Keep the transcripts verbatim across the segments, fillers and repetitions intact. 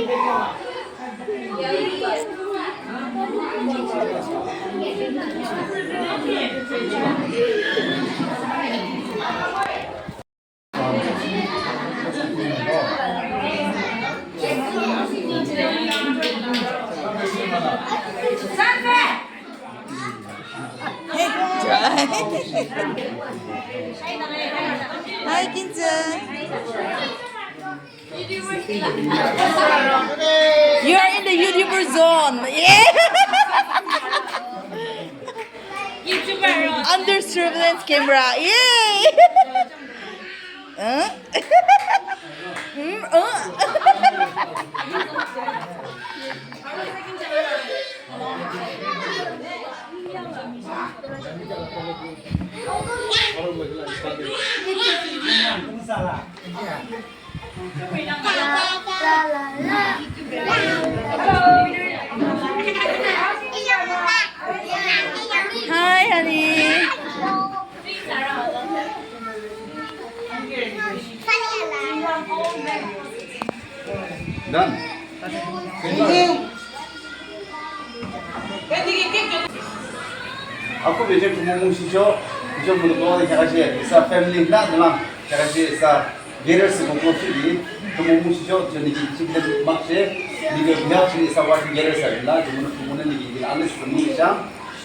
Hi, Kinza. You are in the YouTuber zone. Yeah. YouTuber. Under surveillance camera. Yay. Huh? Hmm? Huh? Hi, honey. Done. Ako beje kumo mung sisyo, sisyo mung kumo de kaka she, isa family na dalang, kaka she isa gather si kumo sisyo, kumo mung sisyo, joni ki sisyo de mak she, ni ke biya shi isa wa gather sa na, kumo kumo ni ki alis kumo sisyo.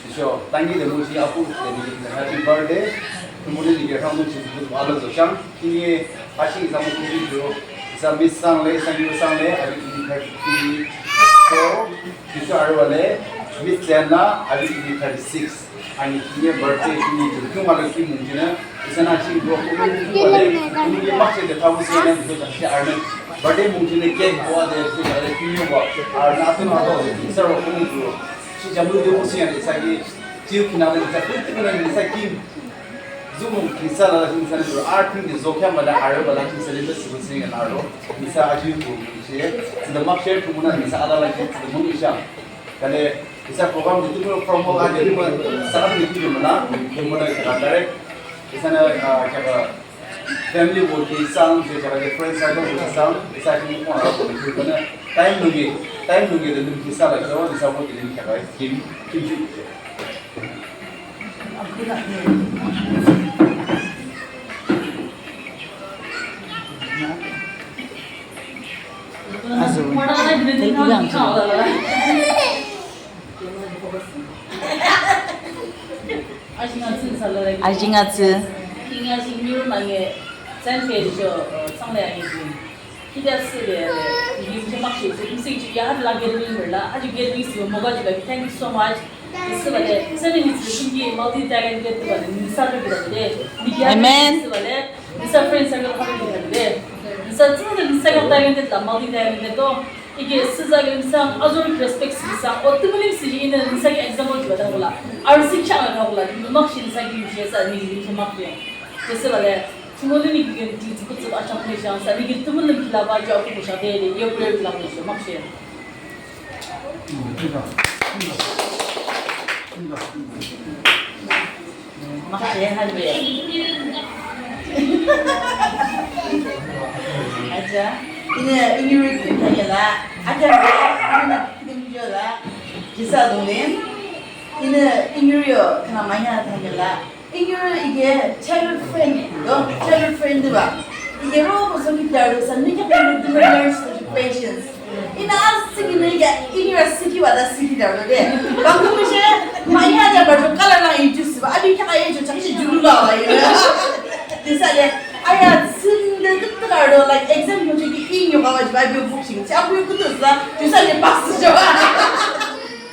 Sisyo, thank you, the Musi Apu, the Musi, happy birthday. Tumuli ni ke ramu si butu alo zo shang. Kini ashi isa mo kini jo. Isa Miss Sang le, Sang Yu Sang le, abi kini thirty-four. Sisyo arwa le, Miss Chen la, abi kini thirty-six. Ani kini birthday kini jo. Kung alo ki mung jina. Isa na chi bro, kung alo ki mung jina. Kung alo ki mung jina. Birthday mung jina, cake ko ade, kung alo ki mung jina. Arna tu na to, isa ro kung jo. Shi jamu de mo siya de saki, jiu kina de sa, kung kina de sa ki, zu mo ki sa la, ki sa de, ar pin de zo kya ma la, ar ba la, ki sa de, sa si mo siya na ro, ki sa a jiu ko, shi, si de mak share ko mo na, ki sa ala la, ki sa de mo ni sha. Kale, ki sa program de tu mo promo ka de mo, sa ka de ki mo na, ki mo na ka direct, ki sa na, ah, kya ba, family wo ki sang, je jaga je friend circle wo ki sang, isa ki mo kong aro ko ni kona, time nungi, time nungi de nungi sa la, jawa ni sa wo ki ni kya kai, kim, kim ju. Azu. Ajing atsü. Ajing atsü. King ajing miru nange, sen pe jo, eh, sang le ayi jing. Kida si le, eh, yim je mak shi, yim sing ju ya la gathering la, aji gathering si mo ga ju la, thank you so much. Si ba le, sen ni si ki multi talented ba le, ni sa ju ba le, ni ya. Amen. Si ba le, nisa friends circle khato ki thakde. Nisa tsüde nisa ka talented la, multi talented to. Ike siza ke nisa azor respect siza. O tümülim siji ine nisa ke example kiba thakula. Arsi kya thakula. Numak shi nisa ke yushe sa ni ni ke mak ye. Jese bale. Tümülim ni ke ni tsü kutsü achang ne shang sa. Ni ke tümülim kila ba ja ku sha de de. Ye prayer kila ba shi mak shi. Makasih, hadi. Aja. Ini, ini recruit aja lah. Aja, ini recruit aja lah. Jisa dongin. Ini, ini rio, kena maya aja lah. Inyo ige childhood friend, no? Childhood friend diba? Ige ro ko so ki dar sa ni ka friend diba, learns to be patience. Ina asiki ni ige inyo asiki wa da siki dar de. Bang ko she, ma ina da ba jo kala na introduce ba. Abi ka ayo jo chak shi julu la ba ina. Disa de, aya sin de tuk tuk ar do, like exam ko che ki inyo ka wa ji ba bi book sing. Cha bu ku tu sa, disa de pass jo.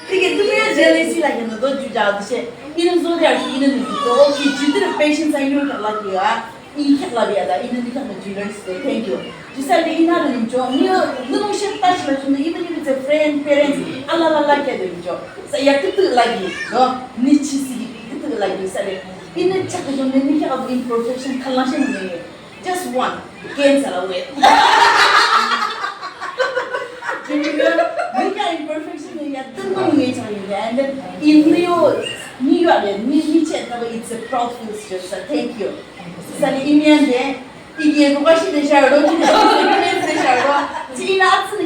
Tige tu ya jealousy la ke no do ju ja de she. Ina zo de, ina ni to, ki ju de patience a ina ka la ki a, i ka la bi a da, ina ni ka na ju learn stay. Thank you. Ju sa de ina de ni jo, ni, ni mo she touch la ju ni, even if it's a friend, parents, ala la la ke de ni jo. Sa ya kutu la gi, no, ni chi si kutu la gi sa de. Ina cha ka jo ni ni ka imperfection ka la she ni. Just one. Again, sala wait. Junior, we got imperfection, we got the moon, we got it. And then, in Rio, New York, ni, ni che, it's a proud feel, just, uh, thank you. Sali imian de, igi ko kashi de sharo, ki de sharo, si na atsu ni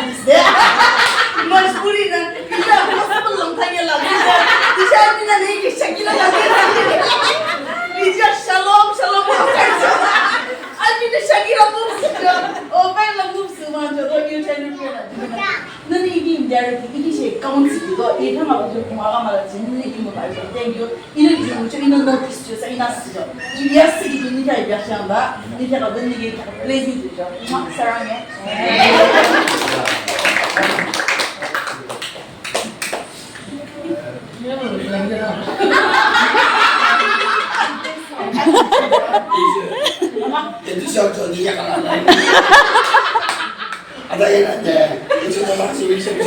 hadis de. Majburi na, ila gospel long thanya la. Disha amine niki shakira la. Disha shalom, shalom. Amine shakira move sü. O, bai la move sü ma jo, o, you can repeat that. Nani igi India re, igi she council do, e thama ba jo kuma kama la jin, nani igi mo ba jo, thank you. Ino ju cho, ino notice cho, sa ina si cho. Ju ya si ki ni kai biak siang ba, ni kai ba ni kai place ni cho. Mwah, sarang ya. Itu siang cho ni ya kan. Ada yang ada. Itu dalam si Wilson.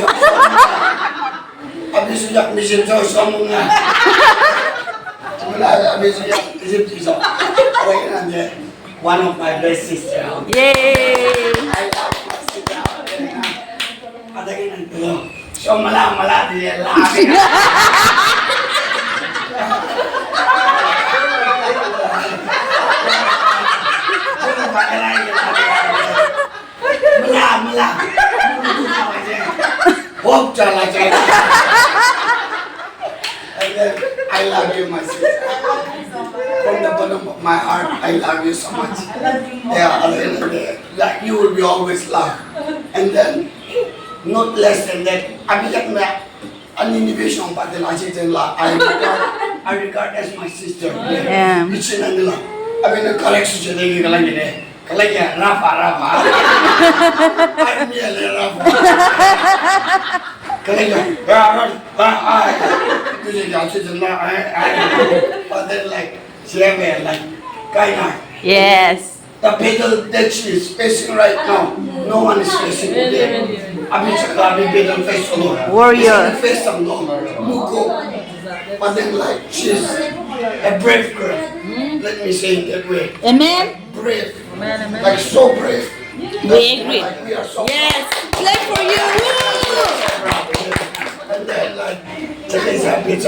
Abi sujak mission so somunga. Mula abi sujak mission so. Ada yang nanya, one of my best sister. Yay. I love my sister. Ada yang nanya, so mala mala dia lah. Mula, mula. Hope chala chala. And then, I love you, my sister. From the bottom of my heart, I love you so much. Yeah, I love you. Like, you will be always loved. And then, not less than that, I became a, an innovation, but the last thing la, I regard, I regard as my sister. Yeah. It's in Anila. I mean, the correct situation, they can like it. Kalaya, Rafa, Rafa. Ay, niya le Rafa. Kalaya, Rafa, Rafa. Ay. Tuloy ka, si Jun na, ay, ay. But then, like, siya may, like, kaya na. Yes. The battle that she is facing right now, no one is facing today. Abi siya, abi battle face alone. Warrior. Face alone. Muko. But then, like, she's a brave girl. Let me say it that way. Amen. Brave. Amen, amen. Like, so brave. We agree. Like, we are so proud. Yes. Clap for you. Woo! And then, like, today's a bit,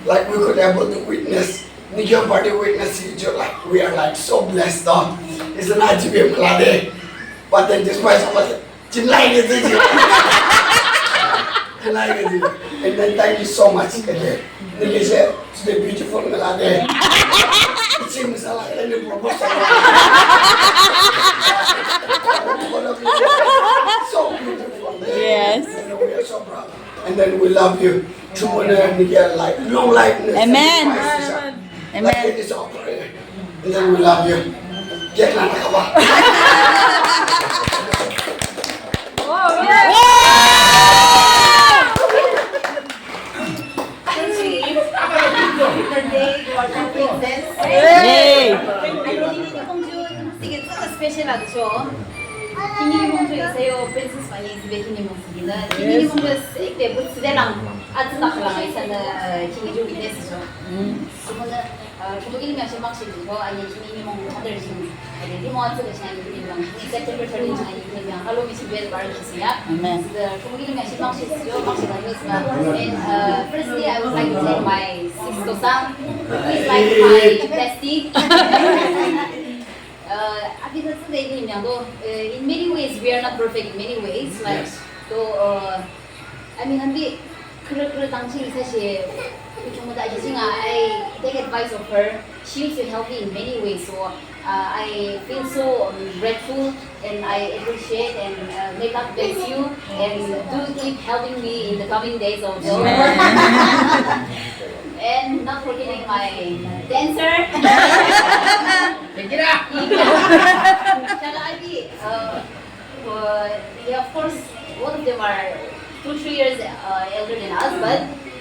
like, we could able to witness, media party witness each other. Like, we are, like, so blessed, though. It's an achievement, like, but then despite so much, Jim like it, did you? Jim like it, did you? And then thank you so much again. Nigga said, to the beautiful melody. Jim is like, let me propose to you. So beautiful. Yes. And we are so proud. And then we love you. True honor, nigga, like, long life. Amen. Amen. Like, it is our prayer. And then we love you. Get my cover. Oh, yeah. Yay! Special la de sho. Khihni nimung ju isa yo princess bani thsübe khihni nimung thsüde. Khihni nimung ju side but thsüde lang. Atsü tak lang isa na, eh, khihni ju witness sho. Sumona, eh, kumu kilim yang shi makshe ju ko, ani khihni nimung other ju. Ani nimung atsü de shi ani kilim yang. September thirteen shi ani kilim yang. Alo mi shi bel bar shi ya. Amen. Kumu kilim yang shi makshe sho, makshe la ju sho. And, eh, firstly, I would like to thank my sister Sang, who is like my bestie. Uh, abi thsüde lim yang do, uh, in many ways, we are not perfect in many ways. Like, yes. So, uh, I mean, abi, kre kre tangching sashi, kuchung da jing, I take advice of her. She used to help me in many ways. So, uh, I feel so, um, grateful and I appreciate and, uh, may God bless you and do keep helping me in the coming days also. Amen. And not forgetting my dancer. Check it out. Shala abi, uh, uh, yeah, of course, both of them are two, three years, uh, elder than us, but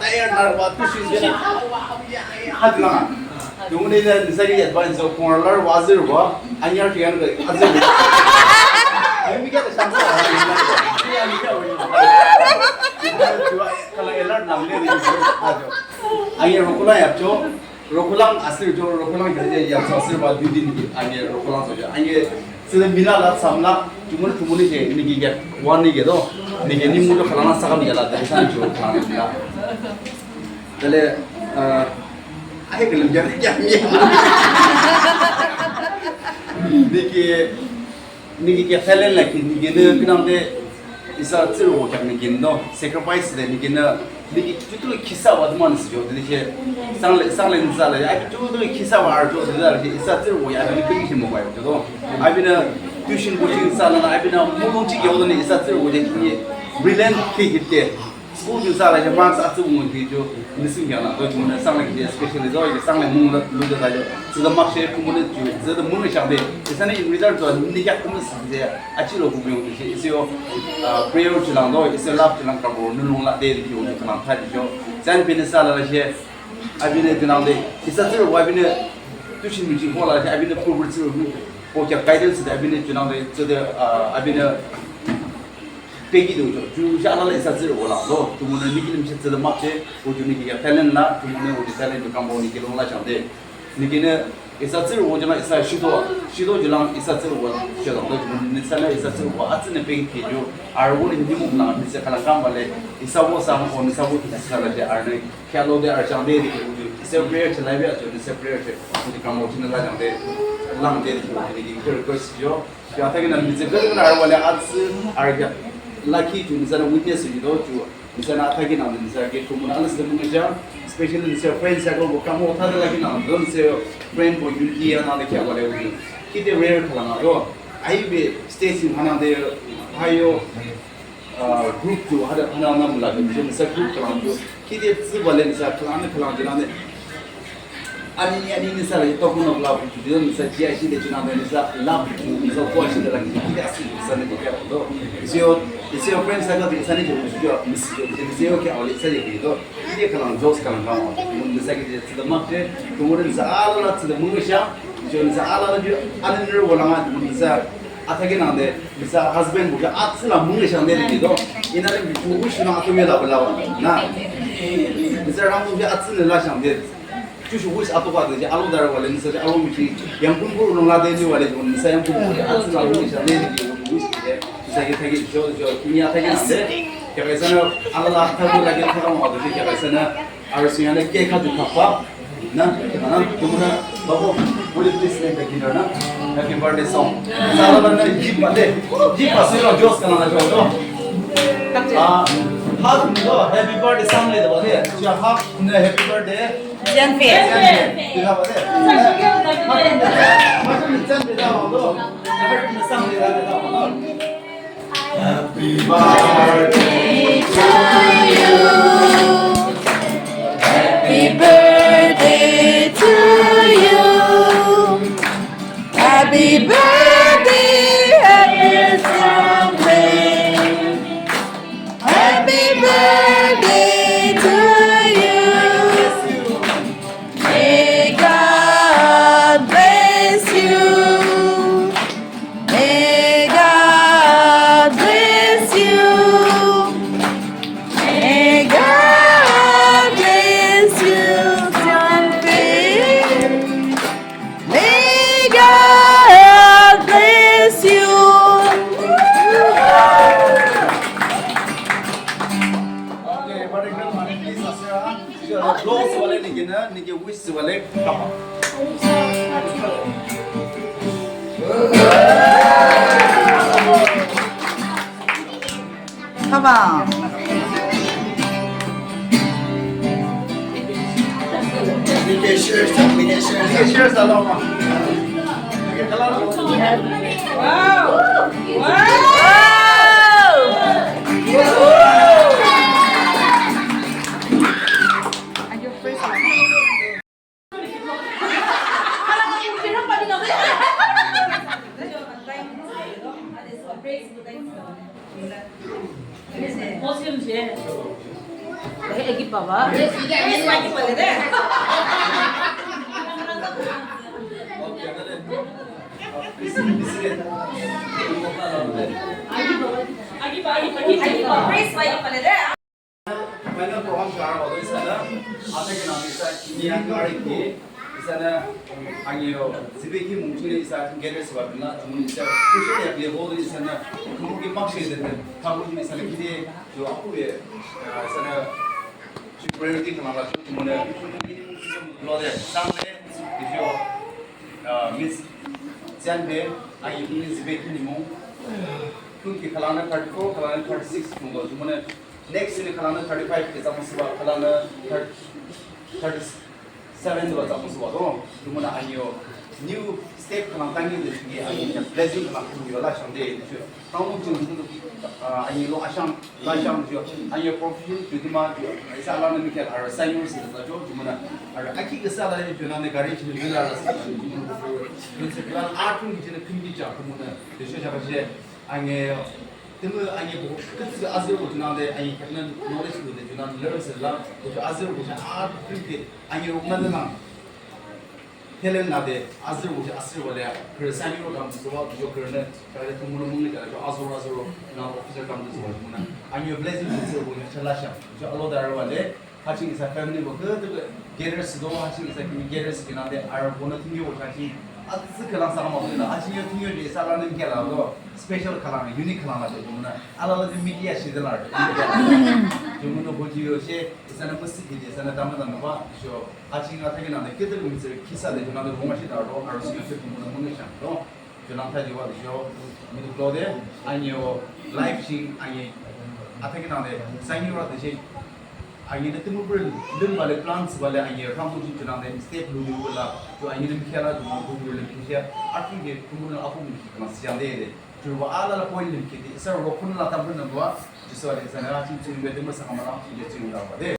Tayar narba, tuition jela. Hadlang. Jumuni na nisari advance of corner wa azir wa, anyar tiyan ba azir. Yumi kya ta chance. Kala alert lang le ni. Anyar rokula yapcho. Rokulang asir jo, rokulang jo, ya, ya, so asir ba, dui din ki, ange rokulang so jo, ange, sila mila la, samla, jumur jumur ni je, ni ki ya, wan ni ke do, ni ke ni mu jo khalang sa kam ya la, dari san jo khalang ni la. Dale, eh, ai ke lum ya, ya, ya. Ni ke, Niki kya talent la ki, niki ne pinang de isa tsiro wo kya niki no, sacrifice de niki ne, niki tutu kisa wa duman si jo, de ke, sangle, sangle nisa la, ai tutu kisa wa ar jo, de la ke, isa tsiro wo ya, de ke mo wa jo do. Ai bina tuition coaching sa la, ai bina mulung chi yo de isa tsiro wo de ki, brilliant ki ki de. School ju sa la je marks atsu mung ki ju, ni sing yang na, do ju ne sang le ki especially do, ye sang le mung le lu de la ju, zi de mark she ku mu le ju, zi de mung le shang de, ye sang le in result ju, ni ya ku mu si de, a chi lo ku mu yong ju she, isi yo, ah, prayer ju lang do, isi yo love ju lang ka bo, nu lung la de ju, ju ka lang ta ju, sang pin sa la la she, Abinü junangde, isa tsührübo abinü tuition müjing hola, abinü proper tsührübo kya guidance de, abinü junangde, tsüde, ah, abinü peki do jo, ju sha alala isa tsührübo la, do, jumonü niki limshi tsüde makche, o ju niki ya talent la, jumonü o ju talent ju kambo niki long la changde. Nikinü, isa tsührübo jana isa shido, shido julang isa tsührübo, shido, do, jumonü nisa na isa tsührübo, atsünü peki ke ju, arübo niki muk na, nisa kala kambale, isa bo sang, o nisa bo isa la je, arünü, Kya lo de arü changde de ki uju. Isa prayer chila bia cho, isa prayer cho. Uju kamo china la changde. Langde de ki uju de ki request cho. Kya thakhi na nisa gari na arü wale atsü arü kya. Lucky cho nisa na witness cho do cho. Nisa na thakhi na nisa ke tumun alas de munga jam. Especially nisa friend circle bo kamo thade lucky na. Don se friend bo unity ya na de kya wale uju. Kite rare khala na do. Ai be station hana de hayo. Ah, group to hada hana na mula ke, je nisa group kalang to, kide tsübale nisa kalang ne kalang jina ne. Ani, ani nisa la, talk of love, je nisa jia shi de jina ne, nisa love to, nisa kwa shi de la, kide asi nisa ne ko kya do. Is your, is your friend sa ka nisa ne jo, jo, miss jo, je nisa yo kya ole sa ye do. Kide kalang, jos kalang kalang. Nisa kide tsüda mak de, kumure nisa ala la tsüda munga sha, je nisa ala la jo, ani ne wala nga, nisa, atake nang de. Bisa husband bu ja atsü la mung le shang de de do. Ina le bu wish na ato me la bla na. Bisa rang bu ja atsü la shang de. Ju shu wish ato ba de ja alo dar wale bisa ja alo mi shi. Yang pun bu long la de ni wale bu bisa yang pun bu ja atsü la mung le shang de de wish de. Bisa ke thagi jo jo ni ya thagi na de. Kya kaisa na ala la thabu la ke thabu ma de kya kaisa na. Arü sing ane cake ha ju kapa. Na, na, jumna, babu, will you please name the dinner na? Happy birthday song. Sala na, na, jip pa de. Jip pa sui lo, jos kana na jo. Ah, ha, no, happy birthday song le de ba de. Cha ha, na, happy birthday. Janfe. Janfe. Pila ba de. Ma, ma, ma, janfe da ba do. Happy birthday song le da ba do. Happy birthday to you. Happy birthday to you. Happy birthday, happy birthday. Happy birthday to you. May God bless you. May God bless you. May God bless you, Janfe. May God bless you. Okay, everybody, good morning. Please, Asera. Close wale niki na, niki wish wale kapa. Kapa. Niki share sa, niki share sa. Niki share sa lo ma. Niki kala lo. Wow. Wow. Muslim je. Eh, agi baba. Agi baba, agi baba, agi baba. Final program kara odo isana, ate kena isa niya kari ki, isana angyo, zibe ki mungkin isa gather seba bina, jumun isa, kusho ya bia bodo isana, kumu ki makshi de, kamu ki isana kide, jo aku ye, isana, ju priority kena la, jumun ya, lo de, sang de, jo, Miss Janfe, angyo, ini zibe ki ni mung, kun ki kalana thirty-four, kalana thirty-six, mung do, jumun ya, Next ini kalana thirty-five ke tamu siwa, kalana thirty, thirty-seven de tamu siwa do. Tumuna angyo new step kalang tangi de sigi angyo blessing kalang tangi wala shang de. Tamu jing, ah, angyo lo ashang, la shang ju, angyo profession ju tima ju. Isa la na mi kya ara sign si la ju, tumuna ara aki kesa la ju na ne gari ju la la. Tumuna atum ju na kum ki ja tumuna. Ju sha sha angyo Tümü ane bu kütsü azürü junangde ane khaknü knowledge lu de junang learn sela, bu azürü bu a print de ane rukna de nang. Talent la de azürü bu azürü wale, kre sani ro kam zuwa, bu kre ne, kare tümü lo mung ne kare, azürü azürü, na officer kam zuwa, bu na. Ane blessing bu bu chala sha, bu alo da wale, ha ching isa family bo ke, tüke gather si do, ha ching isa kimi gather si kinang de, ar bono tingyo bo ha ching, atsü khülang sa ma bo la, ha ching yo tingyo de isa la nang kya la do, special khülang, unique khülang la de, jumuna, ala la de media shi de la de, jumuna bo ji yo she, isa na mesti de, isa na dama dama ba, sho, ha ching a thagi nang de, kete ko mi se, kisa de, jumuna de, bo ma shi da do, ar si yo she, jumuna mo ne sha do. Junangthsü jiwa de sho, mi de klode, ane yo life ching, ane, athakhi nangde, sangi ra de shi, ane de tümü bri, lim bale plants bale ane, rang bu ching junangde, step lu lu la, ju ane de mi kya la, ju bu lu lu mi kya, athakhi de tümü la apu mi kya, mas yang de de, ju ba ala la point lim kya de, sa ro kun la tam bri na ba, ju sa de sa na ching ching be de ma sa ma la, ju ching la ba de.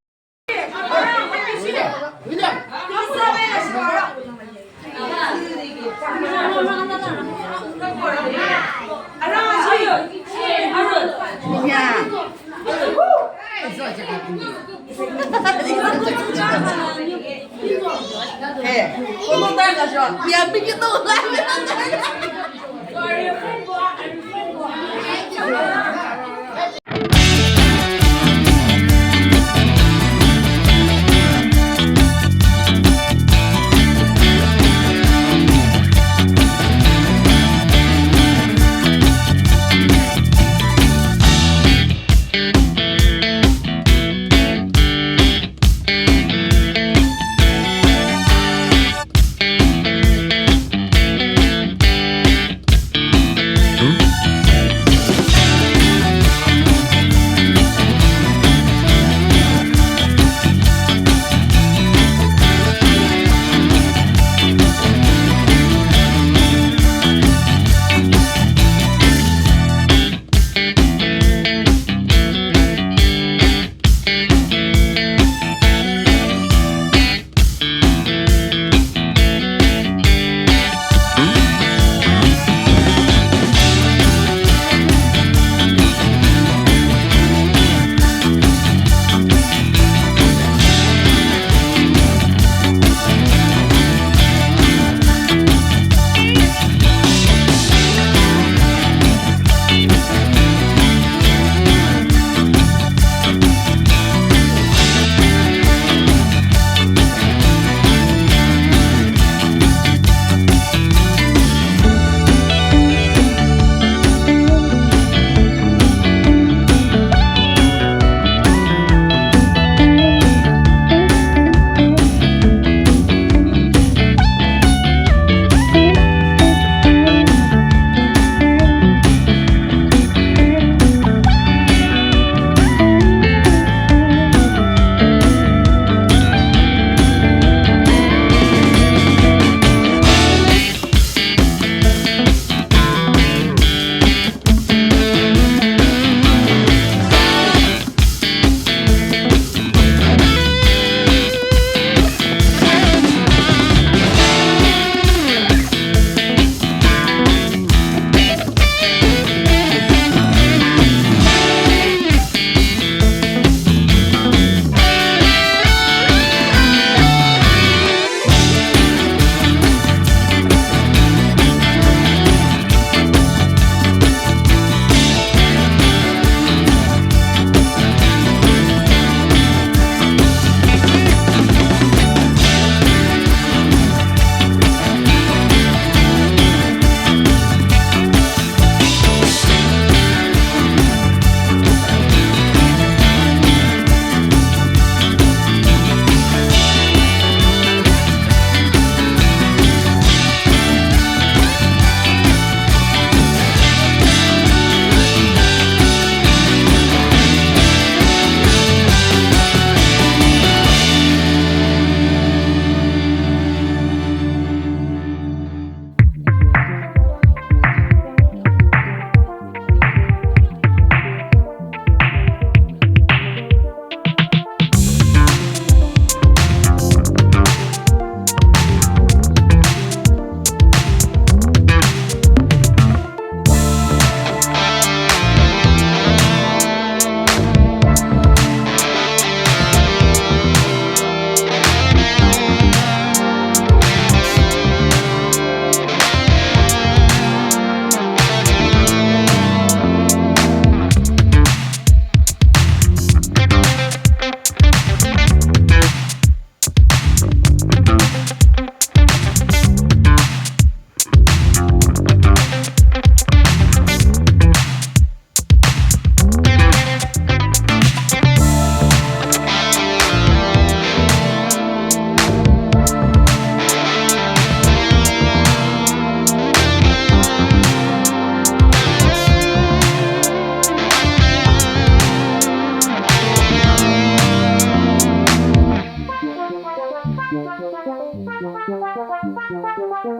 Oh,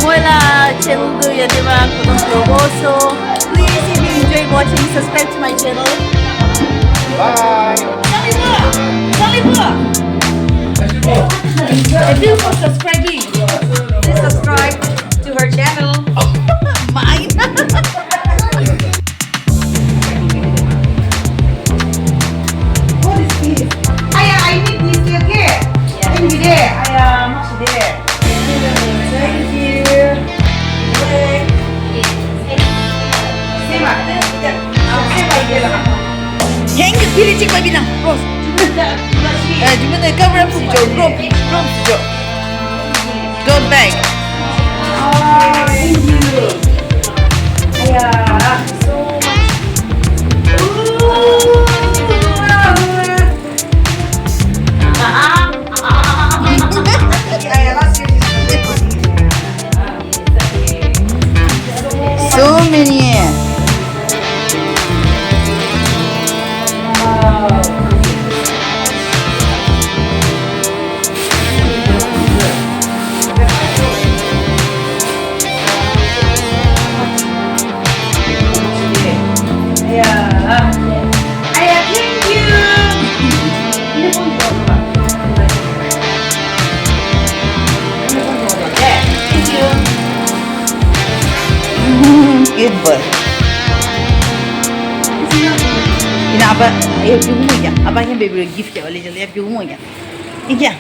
hola, channel to yadeba, kono promoso. Please, if you enjoy watching, subscribe to my channel. Bye. Thank you for subscribing. Please subscribe to her channel. Mine. What is this? Aya, I need this, okay? Thank you, dear. Aya, maksudnya. Thank you. Thank you. Kiri chik babi na, Rose. Eh, you gonna cover up si jo, rope, rope si jo. Go back. Oh, thank you. Aya, so much. Ooh. So many. Aya, aya, thank you. Good boy. Ina aba, eh, yung mo ya. Aba yung baby gift ya, wala yung gift mo ya. Ikya.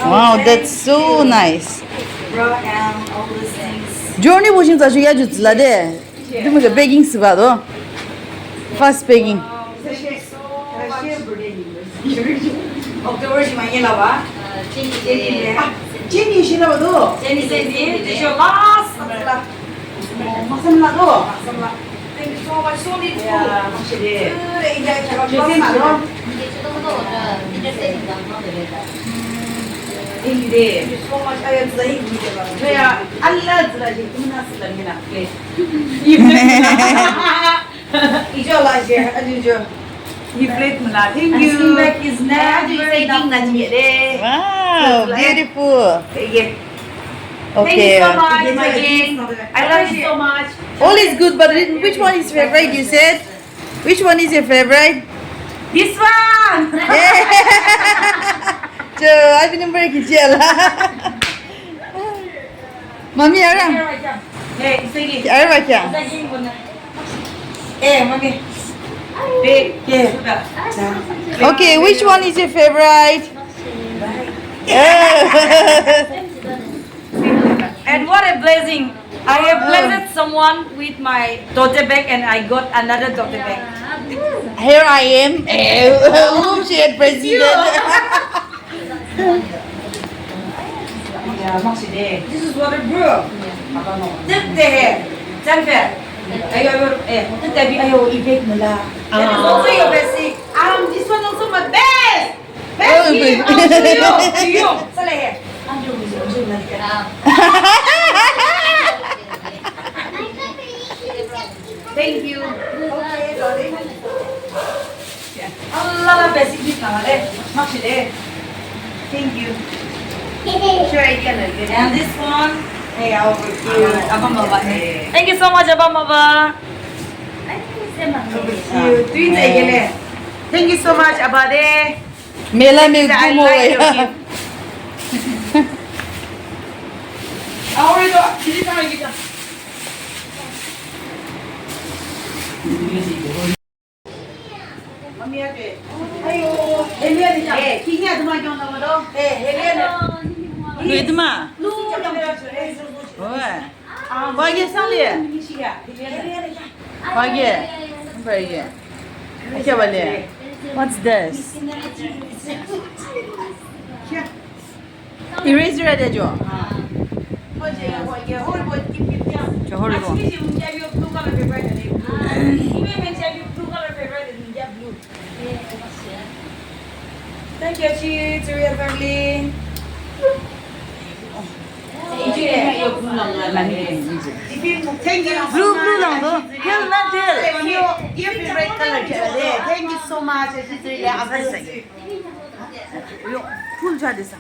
Wow, that's so nice. Journey bo shin za shu ya ju zla de. Dum ga baking sba do. Fast baking. October shi ma ye la ba? Jenny le. Jenny shi la ba do. Jenny, Jenny, this is your last. Masam la do. Masam la. Thank you so much. So beautiful. Yeah, makasih de. Thank you de. Thank you so much. Aya, zai ni de la. Ya, Allah zai ji, tumna sila ni na. Please. Ijo la ji, ajo jo. He played mula. Thank you. Asking back is never enough. Wow, beautiful. Okay. Thank you so much, my king. I love you so much. All is good, but which one is favorite, you said? Which one is your favorite? This one. Yeah. Jo, I didn't break it, yeah. Mami, ara. Hey, sige. Ara ba kya? Eh, mami. Big, yeah. Okay, which one is your favorite? Yeah. And what a blessing. I have blessed someone with my tote bag and I got another tote bag. Here I am. Eh, who shared president? Yeah, makasih de. This is water, bro. Tek de he. Jangan. Ayo, ayo, eh, tek de bi, ayo, ibek mula. That is also your basic. Um, this one also my best. Best. Oh, best. To you, to you. Sale he. Thank you. Okay, darling. Alala basic gift na de. Makasih de. Thank you. Sure, I can help you. And this one, hey, over to you. Aba maba. Thank you so much, aba maba. Over to you. Twins again, eh. Thank you so much, aba de. Mela me gumo ya. Ahora yo, aquí está, aquí está. Mami, ate. Ayo, Helen, eh, kini ate ma kyo na mo do? Eh, Helen. Lu ate ma. Lu ate ma. Oy. Ah, wa ye sang le. Helen. Wa ye. Wa ye. Acha wa le. What's this? Eraser ate jo. Johor ko. Thank you, Chi, to your family. Thank you. Blue, blue lang do. Tell, not tell. Thank you, your favorite color. Thank you so much. It's really a blessing. Yo, full jade sa.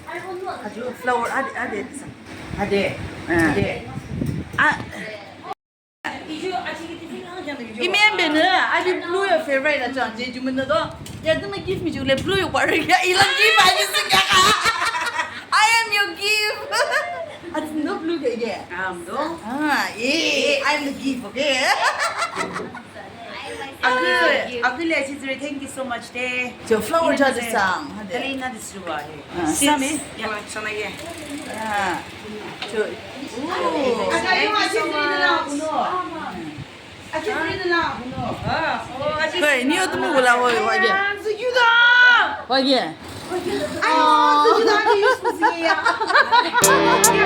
Ajo flower ade, ade sa. Ade. Ah. Ade. Ah. Imi ambenü, ade blue yo favorite na chang, je jumonü do. Ya, tümü gift mi ju le blue yo pare ya, ila gift ani sing ya ka. I am your gift. Ade no blue ke ye. Am do. Ah, yeah, I'm the gift, okay? Akü, akü le Chizire, thank you so much de. Cho flower jade sang, hade. Tali na disruwa he. Ah, sis. Same? Ya, sana ye. Ya. Cho. Ooh. Thank you so much. Hey, ni otu mu gula wo, wage. Wage. Ay, no, no, no, no, no, no, no, no.